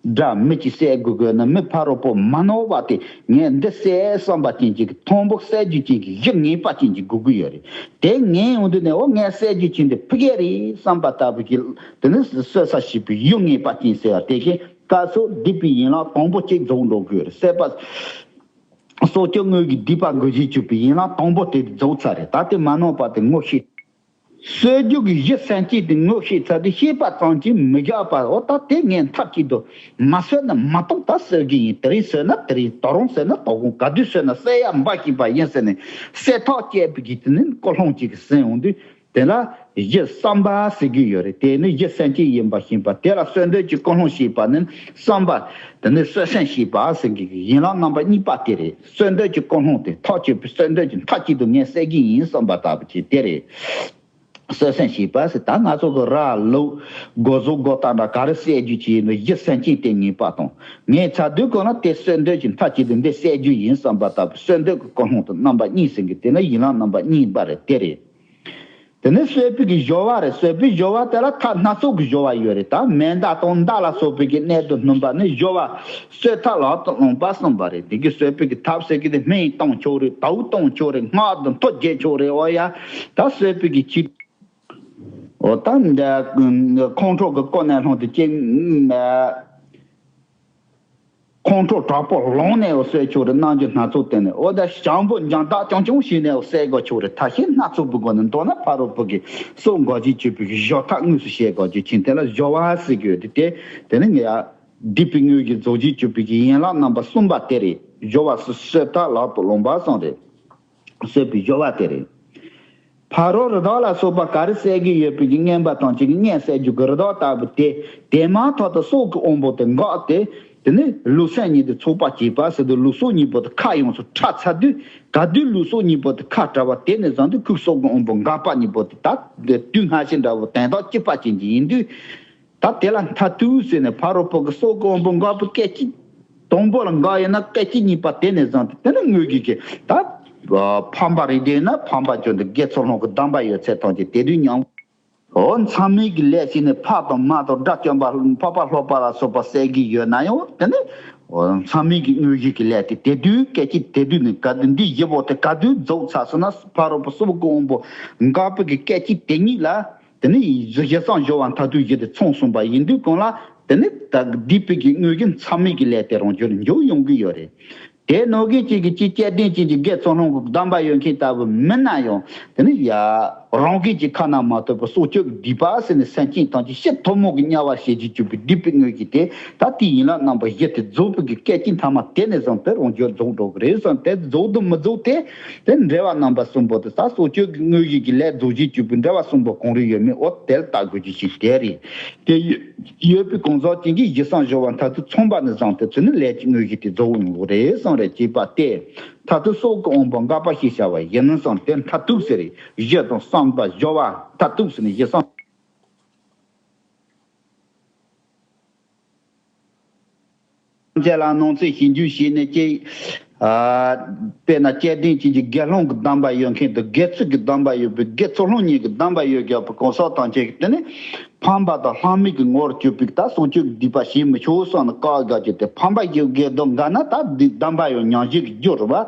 དགྲ་མི་གཅིག་བསད་དགོས་དགོས་ན། མི་ཕ་རོལ་པོ་མ་ནོར་བ་དེ་ངས་འདི་བསད་བསམ་པ་ཅན་གྱི་མཐོན་པོ་བསད་རྒྱུ་ཅན་གྱི་གཞི་ངེས་པ་ཅན་གྱི་དགོས་ཀྱི་ཡོད་རེད། དེ་ངས་འོང་དུས་ནས་འོ་ངས་བསད་རྒྱུ་ཅན་དེ་ཕུད་ཀྱི་རེད་བསམ་པ་ལྟ་བུ་གི་དེ་ནི་གསོད་ས་བྱེད་པའི་ཡུལ་ངེས་པ་ཅན་ཟེར་བ་དེ་གི་སྐབས་སུ་སྡིག་པའི་ཡན་ལག་དང་པོ་གཅིག་རྫོགས་འགྲོ་དགོས་རེད། བསད་པ་སྲོག་གཅོད་དངོས་ཀྱི་སྡིག་པ་དགུ་བཞི་བཅུ་པའི་ཡན་ལག་དང་པོ་དེ་རྫོགས་ཚར་རེད། ད་དེ་མ་ནོར་བ་དེ་ངོ་ཤེས། གསོད་རྒྱུ་གི་གཞི་སེམས་ཅན་དེ་ངོ་ཤེས་ཚར་དུས་ཤེས་པ་ཙམ་གྱིས་མི་བཞག་པར་འོ་ད་དེ་ངས་མཐའ་གཅིག་ཏུ་མ་གསོད་ན་མ་གཏོགས་ད་གསོད་ཀྱི་ཡིན། དེ་རིང་གསོད་ན་དེ་རིང་། ད་རུང་གསོད་ན་ད་རུང་། ག་དུས་གསོད་ན་གསོད་ཡ་འབའ་ཞིག་པ་ཡིན་ཟེར་ནས་གསོད་ཐག་བཅད་པའི་གི་དེ་ནི་ཀུན་སློང་གཅིག་གི་སེམས་འོང་དུས་དེ་ལ་གཞི་བསམ་པ་ཟེར་གྱི་ཡོད་རེད། དེ་ནི་གཞི་སེམས་ཅན་ཡིན་པ་ཤེས་པ་དེ་ལ་གསོད་འདོད་ཀྱི་ཀུན་སློང་ཤེས་པ་ནི་བསམ་པ། དེ་ནི་གསོད་སེམས་ཤེས་པ་ཟེར་གྱི་ཡན་ལག་རྣམ་པ་གཉིས་པ་དེ་རེད། གསོད་འདོད་ཀྱི་ཀུན་སློང་དེ་ཐག་ཆོད་པའི་གསོད་འདོད་ཀྱི་མཐའ་གཅིག་ཏུ་ངས་བསད་ཀྱི་ཡིན་བསམ་པ་ལྟ་བུ་ཅིག་དེ་རེད། གསོད་སེམས་ཤེས་པ་ཟེར་ད་ང་ཚོ་གི་ར་ལུག་སྒོ་ཟོག་སྒོ་ལྟ་འདྲ་ག་རེ་བསད་རྒྱུ་ཅིག་ཡིན་ན་གཞི་སེམས་ཅན་དེ་ངེས་པ་དང་། ངས་ཚ་དུས་གང་ལ་དེ་གསོད་འདོད་ཀྱི་མཐའ་གཅིག་ཏུ་འདི་བསད་རྒྱུ་ཡིན་བསམ་པ་ལྟ་བུ་གསོད་འདོད་ཀྱི་ཀུན་སློང་དང་རྣམ་པ་གཉིས་ཟེར་གྱི་དེ་ནི་ཡན་ལག་རྣམ་པ་གཉིས་པ་རེད། དེ་རེད། དེ་ནས་གསོད་པའི་གི་སྦྱོར་བ་རེད། གསོད་པའི་སྦྱོར་བ་དེ་ལ་ཐབས་སྣ་ཚོགས་ཀྱི་སྦྱོར་བ་ཡོད་རེད། ད་མེ་མདའ་དང་མདའ་ལ་སོགས་པའི་གི་སྣོད་དུ་བསྣུན་པ་ནི་སྦྱོར་བ་གསོད་ཐབས་ལག་ཏུ་བླངས་པ་གསུངས་པ་རེད། དེ་གི་གསོད་པའི་གི་ཐབས་ཟེར་གི་དེ་སྨན་གཏོང་ཆོག་རེད། དའུ་གཏོང་ཆོག་རེད། སྔགས་དང་མཐུ་རྒྱག་ཆོག་རེད། འོ་ཡ་ད་གསོད་པའི་གི་ཆིག་འོ་ད་འདི་ཁོང་ཁྲོ་གི་སྐོར་ནས་ལྷུང་དུ་ཅིག་ཁོང་ཁྲོ་དྲག་པོ་ལངས་ནས་འོ་གསོད་ཆོག་རེད། རྣམ་འགྱུར་སྣ་ཚོགས་བསྟན་ནས་འོ་ད་ཞང་པོ་འཇང་ཐག་རྐྱང་རྐྱང་བྱས་ནས་འོ་གསོད་དགོས་ཆོག་རེད། ཐབས་ཤེས་སྣ་ཚོགས་པའི་སྒོ་ནས་མདོར་ན་ཕ་རོལ་པོ་གི་སྲོག་འགོག་བྱེད་བྱེད་པའི་སྦྱོར་ཐབས་དངོས་སུ་བཤད་དགོས་ཀྱི་ཕྱིན་དེ་ལ་སྦྱོར་བ་ཟེར་གྱི་ཡོད་དེ། དེ་དེ་ནི་ངས་སྡིག་པའི་དངོས་ཀྱི་རྫོགས་བྱེད་བྱེད་པའི་ཡན་ལག་རྣམ་པ་གསུམ་པ་དེ་རེད། སྦྱོར་བ་གསོད་ཐབས་ལག་ཏུ་བླངས་པ་གསུངས་རེད། གསོད་པའི་སྦྱོར་བ་དེ་རེད། ཕ་རོལ་རི་དྭགས་ལ་སོགས་པ་ག་རེ་བསད་ཀྱི་ཡོད་པའི་གི་རྔན་པ་དང་གཅིག་གི་རྔན་བསད་རྒྱུ་གི་རི་དྭགས་ལྟ་བུ་དེ་དེ་མ་ཐག་ཏུ་སྲོག་གི་དབང་པོ་དེ་འགགས་ཏེ། དེ་ནས་ལུས་སེམས་གཉིས་དེ་ཚོགས་པ་བྱས་པ་ཟེར་དུས་ལུས་སྲོག་གཉིས་པོ་དེ་ཁ་ཡོངས་སུ་ཁྲ་ཚར་དུས། ག་དུས་ལུས་སྲོག་གཉིས་པོ་དེ་ཁ་བྲལ་བ་དེ་ནས་བཟུང་སྟེ་ཁོའི་སྲོག་གི་དབང་པོ་འགགས་པ་གཉིས་པོ་དེ་ད་དུས་སྔ་ཕྱི་འདྲ་བོ་དོན་དག་གཅིག་པ་ཅན་གྱི་ཡིན་དུས། ད་དེ་ལ་མཐར་ཐུག་ཟེར་ནས་ཕ་རོལ་པོ་གི་སྲོག་གི་དབང་པོ་འགགས་པའི་སྐད་ཅིག་དང་པོ་ལ་འགགས་ཡོད་ན་སྐད་ཅིག་གཉིས་པ་དེ་ནས་བཟུང་སྟེ་དེ་ནི་དངོས་ཀྱི་གི་ད་ཕམ་པ་རེད། དེ་ན་ཕམ་པ་བྱོན་ཏེ་དགེ་ཚུལ་སློང་གི་སྡོམ་པ་ཡོད་ཚད་ཐམས་ཅད་དེ་དུས་མྱང་། འོ་མཚམས་མེད་ཀྱི་ལས་བྱས་ནས་ཕ་དང་མ་དང་དགྲ་བཅོམ་པ་འཕགས་པ་ལྷོ་པ་ལ་སོགས་པ་བསད་ཀྱི་ཡོད་ན་ཡང་དེ་ནི་འོ་མཚམས་མེད་ཀྱི་དངོས་གཞི་གི་ལས་དེ་དེ་དུས་སྐད་ཅིག་དེ་དུས་ནི་ག་དུས་འདི་བཞི་པོ་དེ་ག་དུས་རྫོགས་ཚར་སོང་ན་ཕ་རོལ་པོ་སྲོག་གི་དབང་པོ་འགགས་པའི་གི་སྐད་ཅིག་དེ་ཉིད་ལ། དེ་ནི་གཞི་གསང་སྦྱོར་བ་མཐར་ཐུག་བཞི་དེ་ཚང་སོང་པ་ཡིན་དུས་གང་ལ་དེ་ནི་ད་སྡིག་པའི་གི་དངོས་ཀྱི་མཚམས་མེད་ཀྱི་ལས་དེ་རང་འབྱོར་འཇུག་ཡོང་གི་ཡོད་རེད། དེ་ནོར་གིན་གཅིག་གི་གཅིག་སྐྱེ་ལྡན་ཅན་གྱི་དགེ་ཚུལ་སློང་གི་སྡོམ་པ་ཡོད་མཁན་ལྟ་བུ་མིན་ན་ཡང་དེ་ནི་ཡ་རང་གིས་ཀྱི་ཁ་ན་མ་ཐོ་བའི་སྲོག་གཅོད་ཀྱི་སྡིག་པ་ཟེར་ནས་སེམས་ཅན་ཐམས་ཅད་ཤི་ཐུན་མོང་གི་དམྱལ་བ་ཞེས་བྱ་བཅུག་པའི་སྡིག་པའི་དངོས་ཀྱི་དེ་ད་དེའི་ཡན་ལག་རྣམ་པ་བཞི་དེ་རྫོགས་པའི་གི་སྐད་ཅིག་མཐའ་མ་དེ་ནས་བཟུང་སྟེ་རང་འབྱོར་རྫོགས་འགྲོ་གི་རེད་བསམ་སྟེ་རྫོགས་དང་མི་རྫོགས་དེ། དེ་འགྲེལ་པ་རྣམ་པ་གསུམ་པོ་དེ་ད་སྲོག་གཅོད་ཀྱི་དངོས་གཞི་གི་ལས་རྫོགས་བྱེད་བཅུག་པའི་འགྲེལ་པ་གསུམ་པོ་གང་རེ་ཡོད་མེད་འོ་དེ་ལ་བལྟ་དགོས་རྒྱུ་ཞིག་དེ་རེད། དེ་ཡོད་པའི་གང་ཟག་ཅན་གྱིས་གཞི་གསང་སྦྱོར་བ་མཐར་ཐུག་ཚང་པ་ནས་བཟུང་སྟེ་ཚུལ་ནི་ལས་ཀྱི་དངོས་གཞི་དེ་རྫོགས་འོང་གི་རེད་གསུངས་རེད། ཅེས་པ་སྟེ། མཐར་ཐུག་སྲོག་གི་དབང་པོ་འགགས་པ་ཞེས་བྱ་བ་ཡིན་གསུངས་ཏེ་མཐར་ཐུག་ཟེར་རེད། གཞི་དང་བསམ་པ་སྦྱོར་བ་མཐར་ཐུག་ཟེར་ནས་གཞི་གསང་། ཐམས་ཅད་ལ་ནང་ཚན་ཞིབ་འཇུག་བྱས་ནས་ཀྱི། ཨ། དཔེར་ན་སྐྱེ་ལྡན་ཅན་གྱི་དགེ་སློང་གི་སྡོམ་པ་ཡོད་མཁན་དང་དགེ་ཚུལ་གྱི་སྡོམ་པ་ཡོད་པའི་དགེ་ཚུལ་སློང་གཉིས་ཀྱི་སྡོམ་པ་ཡོད་ཀྱང་བའི་གང་ཟག་ཐམས་ཅད་ཀྱིས་དེ་ནི་ཕམ་པ་དང་ལྷག་མེད་ཀྱི་ངོ་བོར་གྱུར་པའི་ད་སྲོག་གཅོད་ཀྱི་སྡིག་པ་བྱེད་མི་ཆོག་གསུངས་ནས་བཀག་དགོས་ཀྱི་དེ་ཕམ་པ་ཡོད་དགེ་སྡོམ་འགལ་ན་ད་སྡིག་སྡོམ་པ་ཡང་ཉམས་བཞེས་ཀྱི་རྒྱུ་རེད་པ།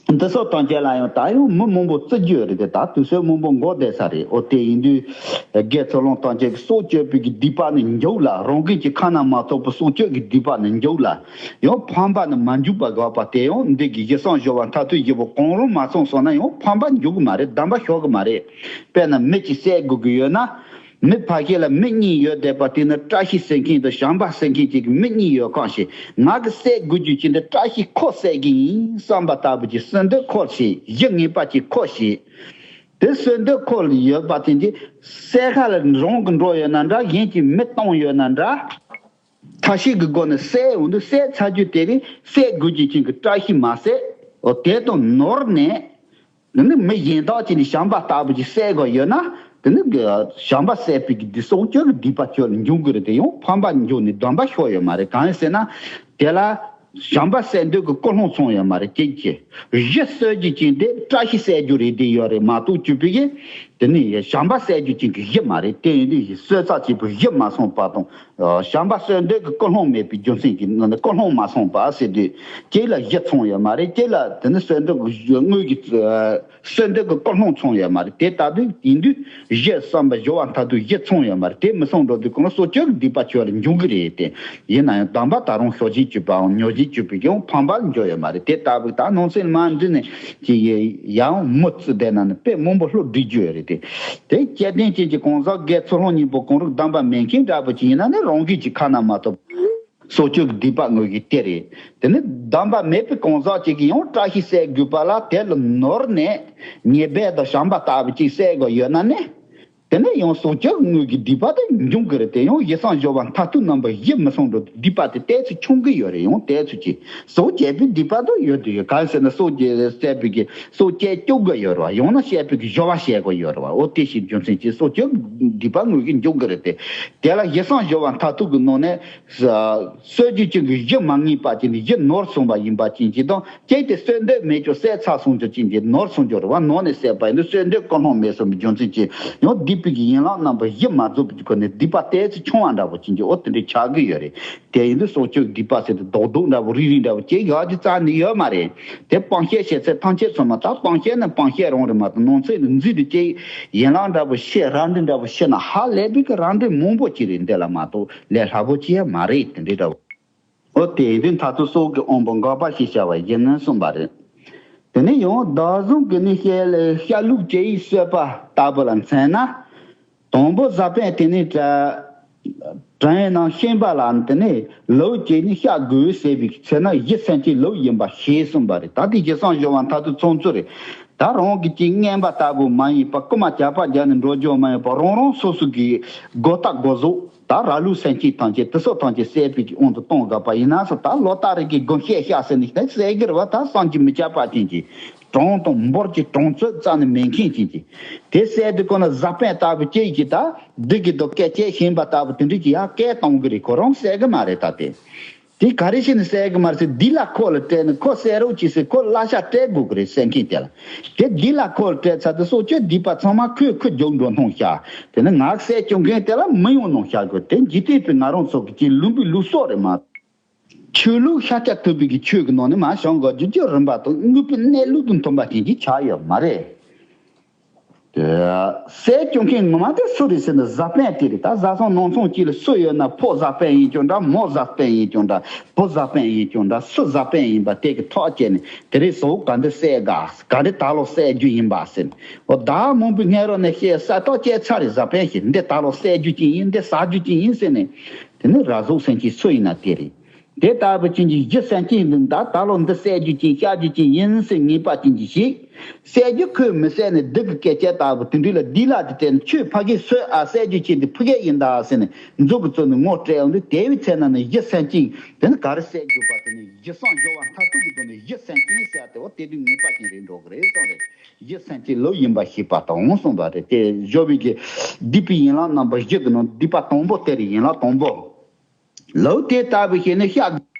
འདི་ཚོ་ཐམས་ཅད་ལ་ཡང་ད་ཡང་མི་མང་པོ་བརྩི་རྒྱུ་ཡོད་རེད་དེ་ད་དུས་ཚོད་མང་པོ་འགོར་བསྡད་ས་རེད། འོ་དེ་ཡིན་དུས་དགེ་ཚུལ་སློང་ཐམས་ཅད་ཀྱི་སྲོག་གཅོད་པའི་གི་སྡིག་པ་ནི་མཇུག་ལ་རང་གིས་ཀྱི་ཁ་ན་མ་ཐོ་བའི་སྲོག་གཅོད་ཀྱི་སྡིག་པ་ནི་མཇུག་ལ་ཡང་ཕམ་པ་ནི་མ་འཇུག་པ་དགོས་པ་དེ་ཡང་འདི་གི་གཞི་གསང་སྦྱོར་བ་མཐར་ཐུག་བཞི་པོ་གང་རུང་མ་ཚང་སོང་ན་ཡང་ཕམ་པ་འཇུག་གི་མ་རེད། སྡོམ་པ་ཤོར་གི་མ་རེད། དཔེར་ན་མི་གཅིག་བསད་དགོས་ཀྱི་ཡོད་ན། མི་ཕལ་སྐད་ལ་མི་གཉིས་ཡོད་བསྡད་པ་དེ་ནི་བཀྲ་ཤིས་ཟེར་མཁན་དང་བྱམས་པ་ཟེར་མཁན་གཅིག་གི་མི་གཉིས་ཡོད་གང་ཞིག་ང་གི་བསད་དགོས་རྒྱུ་ཅི་འདི་བཀྲ་ཤིས་ཁོ་བསད་ཀྱི་ཡིན་བསམ་པ་ལྟ་བུ་གྱི་གསོད་འདོད་ཁོ་ཞིག་གཞི་ངེས་པ་གཅིག་ཁོ་ཞིག་དེ་གསོད་འདོད་ཁོ་ཡོད་པ་དེ་འདི་བསད་ཁ་ལ་རང་གི་འགྲོ་ཡོད་ན་འདྲ། གཞན་གྱི་མི་གཏོང་ཡོད་ན་འདྲ། ཐབས་ཤེས་ཀྱི་སྒོ་ནས་བསད་འོང་དུས་བསད་ཚར་རྒྱུ་དེ་རིང་བསད་དགོས་རྒྱུ་ཅན་གྱི་བཀྲ་ཤིས་མ་བསད། འོ་དེ་དང་ནོར་ནས། དེ་ནི་མི་གཞན་དག་ཅིག་ནི་བྱམས་པ་ལྟ་བུ་ཅིག་བསད་དགོས་ཡོད་ན། དེ་ནི་གི་བྱམས་པ་བསད་པའི་གི་སྡིག་སྲོག་གཅོད་ཀྱི་སྡིག་པ་ཁྱོད་ལ་འབྱུང་གི་རེད་དེ་ཡང་ཕམ་པ་འཇུག་ནས་སྡོམ་པ་ཤོར་ཡོད་མ་རེད། གང་ཡིན་ཟེར་ན། དེ་ལ་བྱམས་པ་བསད་འདོད་ཀྱི་ཀུན་སློང་ཚང་ཡོད་མ་རེད། གཅིག་གི་གཞི་གསོད་རྒྱུ་ཅན་དེ་བཀྲ་ཤིས་བསད་རྒྱུ་རེད་དེ་ཡོད་རེད་མ་གཏོགས་བཅུ་པའི་གི་དེ་ནས་བྱམས་པ་གསལ་རྒྱུ་ཅན་གྱི་གཞི་མ་རེད། དེ་ཡིན་དུས་གསོལ་ཚོགས་བྱེད་པའི་གཞི་མ་སོང་བ་དང་། བྱམས་པ་གསོལ་འདེབས་ཀྱི་ཀུན་སློང་མེད་པའི་རྒྱུ་མཚན་གྱིས་ནང་ནས་ཀུན་སློང་མ་སོང་བ་ཟེར་དུས་གཅིག་ལ་གཞི་ཚང་ཡོད་མ་རེད། གཅིག་ལ་དེ་ནས་གསོལ་འདེབས་ཀྱི་དངོས་ཀྱི་གསོལ་འདེབས་ཀྱི་ཀུན་སློང་ཚང་ཡོད་མ་རེད། དེ་ལྟ་དུས་ཡིན་དུས་གཞི་བསམ་པ་སྦྱོར་བ་མཐར་ཐུག་གཞི་ཚང་ཡོད་མ་རེད། དེ་མི་ཚང་འགྲོ་དུས་གང་ལ་སོ་སྐྱོ་གི་སྡིག་པ་ཁྱོད་ལ་འབྱུང་གི་རེད་དེ། ཡིན་ན་ཡང་དམ་པ་ད་རུང་ཤོག་ཅིག་གཅོད་པའམ་ཉོག་ཅིག་གཅོད་པའི་ཡང་ཕམ་པ་ལ་འགྱུར་ཡོད་མ་རེད། དེ་ལྟ་བུ་ད་ནང་སེམས་མ་འདི་ནས་ཀྱི་ཡང་མུ་མཐུད་བསྡད་ན་ནི་དཔེ་མང་པོ་ལྷུ་སྒྲིག་རྒྱུ་ཡོད་རེད་དེ། དེ་སྐལ་ལྡན་ཅན་གྱི་གང་ཟག་སྒེར་ཚུལ་སློང་གཉིས་པོ་གང་རུང་གདམས་པ་མེད་མཁན་འདྲ་པོ་ཅིག་ཡིན་ན་ནི་རང་གིས་ཀྱི་ཁ་ན་མ་ཐོབ། སོ་སྐྱོ་གི་སྡིག་པ་དངོས་ཀྱི་དེ་རེད། དེ་ནི་གདམས་པ་མེད་པའི་གང་ཟག་ཅིག་གིས་ཡང་བཀྲ་ཤིས་སེལ་དགོས་པ་ལ་དེ་ལ་ནོར་ནས་ཉེས་པ་དང་བྱམས་པ་ལྟ་བུ་ཅིག་སེལ་དགོས་ཡོད་ན་ནི། དེ་ནས་ཡང་སོ་སྐྱོ་དངོས་ཀྱི་སྡིག་པ་དེ་འབྱུང་གི་རེད་དེ། ཡང་ཡིད་བསམ་སྦྱོར་བ་མཐར་ཐུག་རྣམ་པ་བཞི་མི་སོང་འགྲོ་སྡིག་པ་དེ་ཏོག་ཙམ་ཆུང་གི་ཡོད་རེད། ཡང་ཏོག་ཙམ་ཅིག་སོ་སྐྱོ་བྱེད་པའི་སྡིག་པ་དེ་ཡོད་དུ་ཡོད། གང་ཟེར་ན་སོ་སྐྱོ་བྱེད་པའི་གི་སོ་སྐྱོ་སྐྱོབ་དགོས་ཡོད་རེད་བ། ཡང་ན་བྱེད་པའི་གི་སྦྱོར་བ་བྱེད་དགོས་ཡོད་རེད་བ། འོ་དེ་བཞིན་རྒྱུ་མཚན་གྱིས་སོ་སྐྱོ་སྡིག་པ་དངོས་ཀྱི་འབྱུང་གི་རེད་དེ། དེ་ལ་ཡིད་བསམ་སྦྱོར་བ་མཐར་ཐུག་གི་ནང་ནས། སོ་སོ་སྐྱོ་ཅན་གྱི་གཞི་མ་ངེས་པ་ཅན་གཞི་ནོར་སོང་བ་ཡིན་པ་ཅན་གྱི་དང་། ཅན་དེ་གསོལ་འདེབས་མེད་ཀྱང་བསད་ཚར་སོང་ཀྱང་ཅན་གྱི་ནོར་སོང་ཀྱང་རེད་བ། ནོར་ནས་བསད་པ་ཡིན་ན་གསོལ་འདེབས་ཀུན་སློང་མེད་སོང་བའི་རྒྱུ་མཚན་གྱིས་ཡང་སྡིག་པའི་གི་ཡན་ལག་རྣམ་པ་བཞི་མ་རྫོགས་པའི་ཁོ་ནས་སྡིག་པ་ཏོག་ཙམ་ཆུང་བ་འདྲ་པོ་ཅན་གྱི་འོ་དེ་འདྲའི་ཆགས་ཀྱི་ཡོད་རེད། དེ་ཡིན་དུས་སོ་སྐྱོ་སྡིག་པ་ཟེར་དུས་རྡོག་རྡོག་འདྲ་པོ་རིལ་རིལ་འདྲ་པོ་ཅན་ཡག་གི་རྩ་ནས་ཡོད་མ་རེད། དེ་སྤང་བཤད་བཤད་ཚད་ཐམས་ཅད་ཚང་མ་ད་སྤང་བཤད་ནི་སྤང་བཤད་རང་རེད་མ་གཏོགས་ནང་ཚན་ནི་འཛིན་དུ་ཅན་ཡན་ལག་འདྲ་པོ་བཤད་ར་འདི་འདྲ་པོ་བཤད་ན་ཧ་ལས་པའི་གི་ར་འདི་མང་པོ་ཅིག་རེད། འདི་ལ་མ་གཏོགས་ལས་སླ་པོ་ཅི་ཡང་མ་རེད། དེ་འདྲའི་འདྲ་བོ། འོ་དེ་ཡིན་དུས་མཐར་ཐུག་སྲོག་གི་དབང་པོ་འགག་པ་ཞེས་བྱ་བ་བཞི་ནི་གསུངས་པ་རེད། དེ་ནས་ཡང་བདག་བཟུང་གི་ནི་བཤད་ལས་བཤད་ལུགས་ཀྱི་གསོལ་པ་ལྟ་བུ་ལ་མཚོན་ན། དང་པོ་གཟའ་སྤེན་དེ་ནས་དྲན་དྲན་ནང་ཤེས་པ་ལ་དེ་ནས་ལུགས་ཀྱི་ནི་བཤད་དགོས་ཟེར་བའི་ཚེ་ན་གཞི་སེམས་ཀྱི་ལུགས་ཡིན་པ་ཞེས་གསུངས་པ་རེད། ད་དེ་གཞི་བསམ་སྦྱོར་བ་མཐར་ཐུག་ཚང་ཚུལ་རེད། ད་རང་གི་ཅིག་ངན་པ་ལྟ་བུ་མ་ཡིན་པ་རྐུ་མ་ཇག་པ་རྒྱག་ནས་འགྲོ་རྒྱུ་མ་ཡིན་པ་རང་རང་སོ་སོ་གི་སྒོ་ལྟག་སྒོ་ཟོག་ད་ར་ལུག་སེམས་ཅན་ཐམས་ཅད་དེ་ཚོ་ཐམས་ཅད་བསད་པའི་གི་དབང་དུ་གཏོང་དགོས་པ་ཡིན་ན་སོ་ད་ལོ་ལྟར་རེ་གི་དགུན་ཤས་ཤ་ཟེར་ནས་བསད་གི་རེད་བ། ད་བསམ་གྱིས་མི་ཁྱབ་པ་ཅན་གྱི་གྲངས་དང་འབོར་གྱི་གྲངས་ཚོད་རྩ་ནས་མེད་མཁན་ཅན་གྱི་དེ་བསད་དུས་ཁོ་ན་གཟའ་སྤེན་ལྟ་བུ་ཅིག་གིས་ད་སྡིག་གི་དང་སྐད་ཆ་ཞེན་པ་ལྟ་བུ་དེ་འདྲ་གྱི་ཡར་སྐད་གཏོང་གི་རེད། ཁོ་རང་བསད་གི་མ་རེད་ད་དེ། དེ་ག་རེ་བྱས་ནས་བསད་གི་མ་རེད་ཟེར། འདི་ལ་ཁོ་ལ་སྤྲད་ནས་ཁོ་བསད་རོགས་གྱིས་ཟེར་ཁོ་གླ་ཆ་སྤྲད་དགོས་གི་རེད་བསད་མཁན་དེ་ལ། དེ་འདི་ལ་ཁོ་ལ་སྤྲད་ཚར་དུས་སྲོག་གཅོད་སྡིག་པ་ཚང་མ་ཁོས་ཁུར་རྒྱུག་འགྲོ་གནང་བཞག་དེ་ནི་ང་བསད་བཅུག་མཁན་དེ་ལ་མི་ཡོང་གནང་བཞག་དགོས། དེ་འཇིག་རྟེན་པའི་ང་རང་ཚོ་གི་ཅིག་ལུང་པའི་ལུགས་སྲོལ་རེད་མ། ཆོས་ལུགས་ཤཱཀྱ་ཐུབ་པའི་གི་ཆོས་ཀྱི་ནང་ནས་མ་བྱང་གི་རྒྱུ་རྒྱུ་རིམ་པ་དང་དངོས་པོའི་གནས་ལུགས་དང་མཐུན་པ་ཅན་གྱི་ཆགས་ཡོད་མ་རེད། དེ་བསད་བཅུག་མཁན་ངོ་མ་དེ་སུ་རེད་ཟེར་ན་གཟའ་སྤེན་དེ་རེད། ད་བཟའ་ཚང་ནང་ཚང་གཅིག་ལ་སུ་ཡོད་ན་ཕོ་གཟའ་སྤེན་ཡིན་ཀྱང་འདྲ། མོ་གཟའ་སྤེན་ཡིན་ཀྱང་འདྲ། བུ་གཟའ་སྤེན་ཡིན་ཀྱང་འདྲ། སུ་གཟའ་སྤེན་ཡིན་པ་དེ་གི་ཐག་བཅད་ནས་དེ་རིང་ཟོག་ག་འདི་བསད་དགའ་ག་འདི་ད་ལོ་བསད་རྒྱུ་ཡིན་པ་ཟེར་ནས། འོ་ད་མང་པོའི་སྔ་རོལ་ནས་བཤད་ས་ཐག་བཅད་ཚར་རེད། གཟའ་སྤེན་ཞིག་འདི་ད་ལོ་བསད་རྒྱུ་ཅིག་ཡིན། འདི་ཟ་རྒྱུ་ཅིག་ཡིན་ཟེར་ནས་དེ་ནི་ར་ཟོག་སེམས་ཅན་སུ་ཡིན་ན་དེ་རེད། དེ་ལྟ་བུ་ཅན་གྱི་གཞི་སེམས་ཅན་འདི་ད་ད་ལོ་འདི་བསད་རྒྱུ་ཅན་བཤད་རྒྱུ་ཅན་ཡིན་ཟེར་ངེས་པ་ཅན་གྱི་ཞིག་བསད་རྒྱུ་ཁོས་མི་བསད་ནས་སྡིག་གི་སྐད་ཆ་ལྟ་བུ་དེ་འདྲ་ལ་སྡིག་ལ་དེ་བསྟན་ཁྱོད་ཕ་གིའི་སོས་ཨ་བསད་རྒྱུ་ཅན་དེ་ཕ་གི་ཡིན་ད་ཟེར་ནས་མཛུབ་གུ་བཙུགས་ནས་ངོ་སྤྲད་ཡོང་དུས་དེ་བའི་ཚེ་ན་ནི་གཞི་སེམས་ཅན་དེ་ནི་ག་རེ་བསད་དགོས་པ་དེ་ནི་གཞི་བསམ་སྦྱོར་བ་མཐར་ཐུག་གི་དོན་ནི་གཞི་སེམས་ཅན་ཟེར་ཏེ་འོ་དེ་དུས་ངེས་པ་ཅན་རེད་འགྲོ་གི་རེད་གསུངས་རེད། གཞི་སེམས་ཅན་ལུགས་ཡིན་པ་ཤེས་པ་དང་གསུངས་པ་རེད། དེ་སྦྱོར་བའི་གི་སྡིག་པའི་ཡན་ལག་རྣམ་པ་བཞི་གི་ནང་སྡིག་པ་དང་པོ་དེ་རེད། ཡན་ལག་དང་པོ། ལུགས་དེ་ལྟ་བུ་ཤེས་ནས་བཤགས།